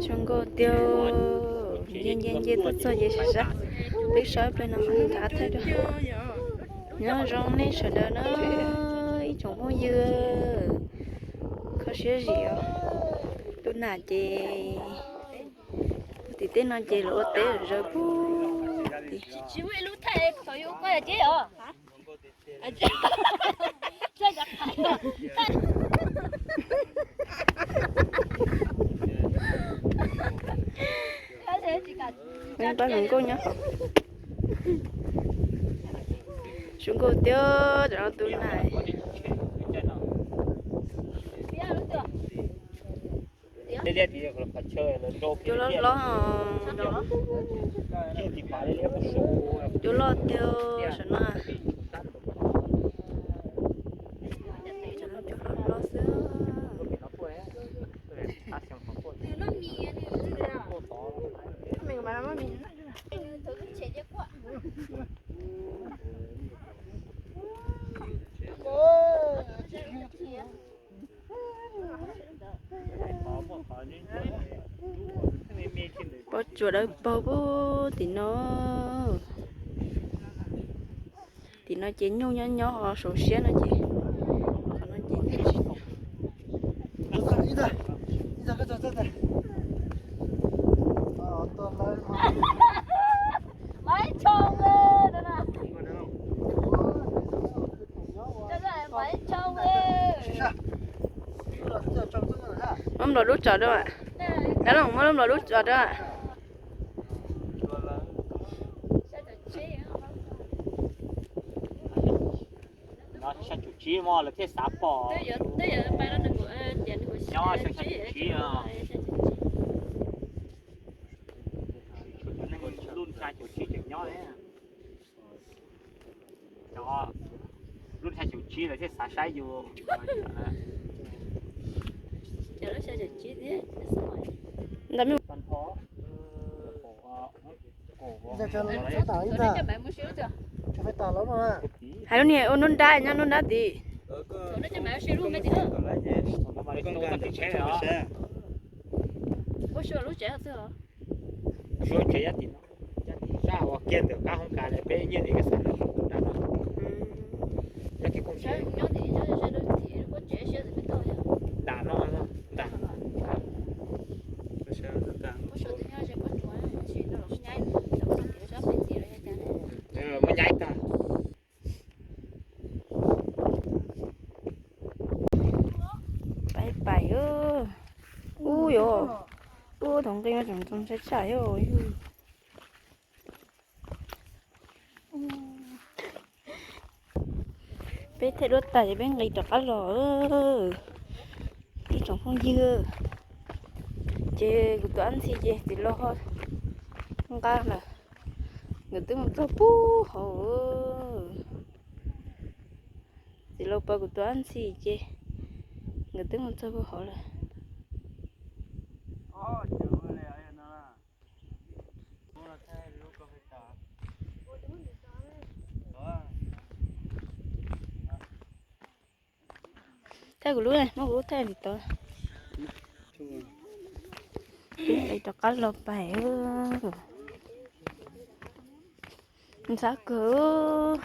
Zoo nkauj tiag. Nce nce nce tuaj txog ces sab, peb sab ib pliag no nkav thaij rau. Nyob zoo nej sawv daws na, ib tsoom phooj ywg, kho siab zim os. Tus nam ces tim tej no ces lawv ua teb zawv pug tim. Pab hluas nkauj nyob hauv. Zoo nkauj tiag, cov no tus nam. Cua loj hlob, cua loj tiag saum no. Cua loj hlob xwb. Pob tsuas dawb paug puag tim no. Tim no ces nyuj nyob nyob ho saum siab no ces, qhov no ces nyuj tsis. Muab nplog dub tso rau. Kav los muab lub nplog dub tso rau. Xya caum tsib mas lawv thiaj xav pom. Nyob xya caum tsib. Lub xya caum tsib tseem nyob. Lub xya caum tsib lawv thiaj xav saib yus. Hais lub niag ua nub nrab nyob nub nrab tid. Suav tsev yog tim no, yog tim zaj uas kiag ntawm qab hoob kas peb nyiaj ntawm ib ka xav no, yog kev koom tsev. Nram no, nram. Muab nyaib tag. Pais pais, ub yog, ub thaum nqi no tseem ntxoo tshaj tshaj yog. Peb thaij duab tag ces peb nqis rov qab los. Ib tsoom phooj ywg, ces kuv tus ab ntxhi ces txiv laus ho nqa lawm, nkawd twb mus txog puag hauv. Txiv laus pab kuv tus ab ntxhi ces nkawd twb mus txog puag hauv lawm. Thaij kuv lub, muab kuv lub thaij li tod. Peb rov qab los pais. Ntxhab kawg.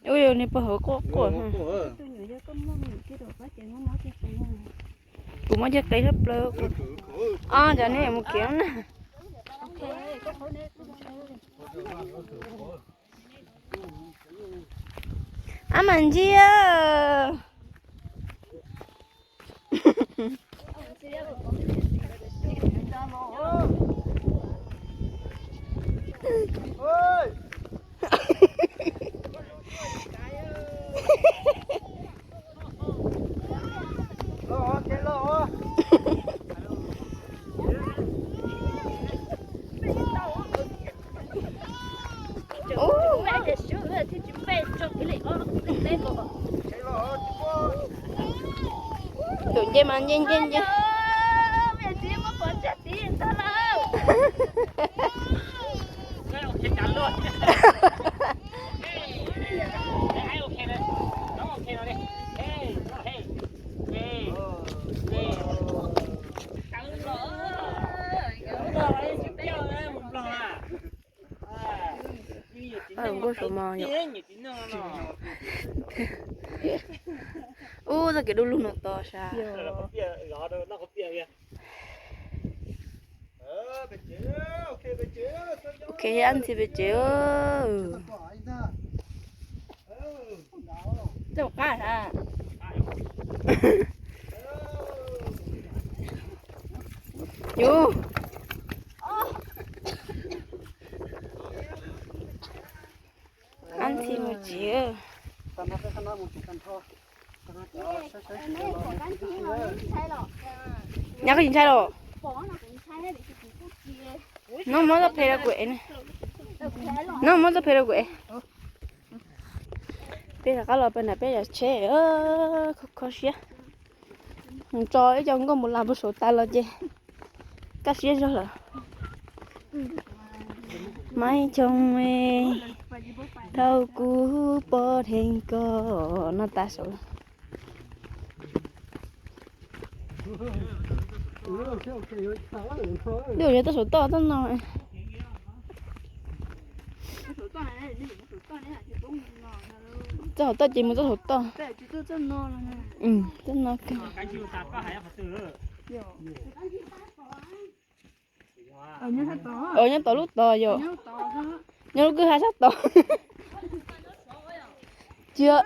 Ua yog nws puas hauv quaj quaj. Kuv muab cov qe hab plaws. Ob cov nej mus kev na. Ab mas ntsia. Ub, Tus nce mas nce nce nce. Ub, txoj kev du lug no tos sas. Ok, ab ntxhi pem tsev. Yus, ab ntxhi mus tsev. Nyob koj tsis ntshai los? No muab txoj phe rau kuv ev. No muab txoj phe rau kuv ev. Peb rov qab los pem nram peb yam tsheb, kho kho siab. Mus tso ib co nkauj mus las puag saum tas los ces kaj siab zog lawm. Maiv Choo, thaum kuv pom dheev koj no tas saud. Lub yog txoj saum toj txoj no. Txoj hauv toj ces mus txoj hauv toj. Txoj no kawg. Nyob tom lub tod yom. Nyob lub kwj ha sab tod. Cia,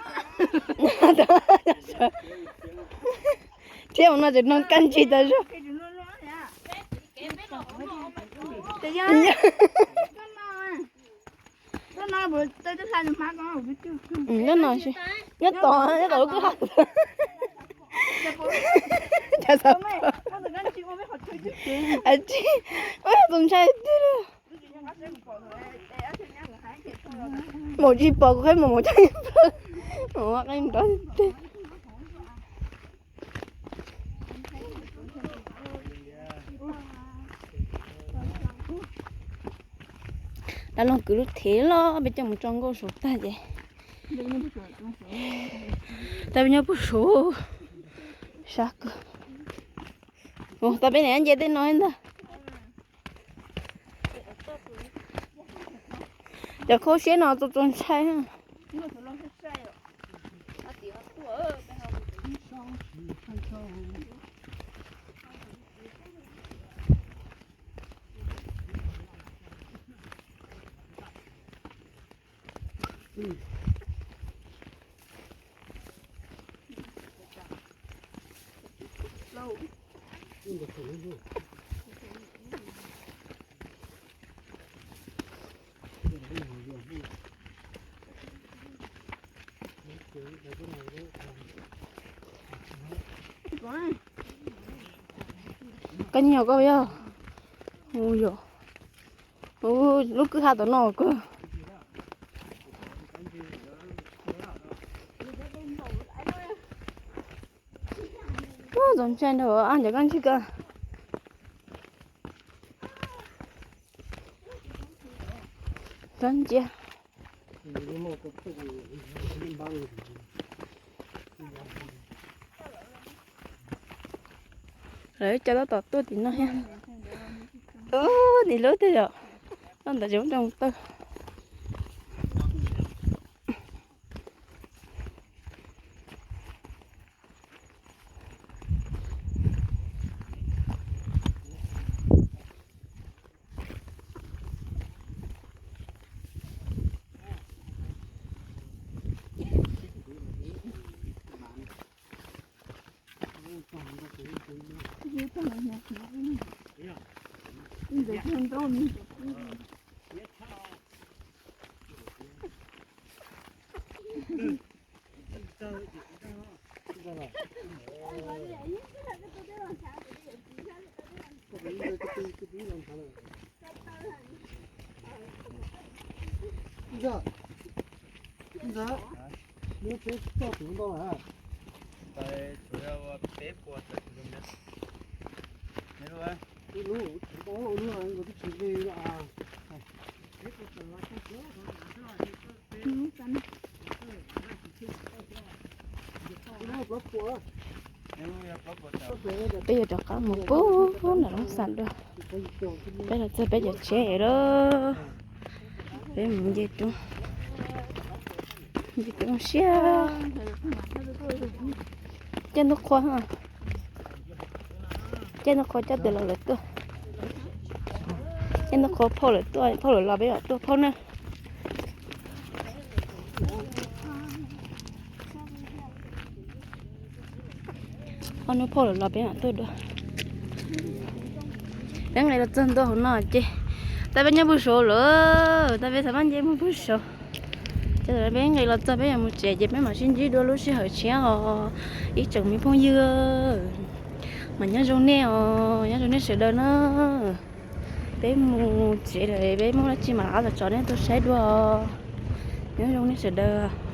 thiab mus no tseem no kab ntsig tas zog. Nyob no, nyob tom, nyob tom lub kwj ha. Cas xav, ua tus ntshai tiag li. Maum tsis pom kuv qhib mus, maum tsis pom, maum qhib nrov tiag. Dab laug kwv lub thev los peb coj mus tso nkauj saum tag ces, tab peb nyob puag saud, sab kawg. Tab peb niam nce tej no ntag. Cov khaub siab no txaus txaus ntshai. Koj nyiam koj yog. Ua yog, lub kwj ha tom no kawg. Txaus ntshai nrog cov kab ntsig ko. Txhob ntsia. Lawv cov tab tom tuaj tim no thiab. Ub, nim lub twg yom? Lub ntawd tseem muaj rau tawg. Peb yuav rov qab mus pub nram Looj Xas dua. Peb los txog peb cov tsheb lawm. Peb mus nce roob, nce roob siab. Caij ntub qhua, caij ntub qhua coj tus laus lawv tuaj. Caij ntub qhua phauj lawv tuaj, phauj lawv los peb mam tuaj phauj na. Ob hnub phauj lawv los peb mam tuaj dua. Peb nqis los txog ntua hauv no ces tab peb nyob puag saud lawm, tab peb txog pab nce mus puag saud. Ces peb nqis los txog peb yuav mus tsev ces peb mam sib ntsib dua lub sij hawm tshiab os ib tsoom me phooj ywg. Mas nyob zoo nej os, nyob zoo nej sawv daws na. Peb mus tsev lawm, peb muaj dab tsi mam rov qab los tso nej tuaj saib dua. Nyob zoo nej sawv daws.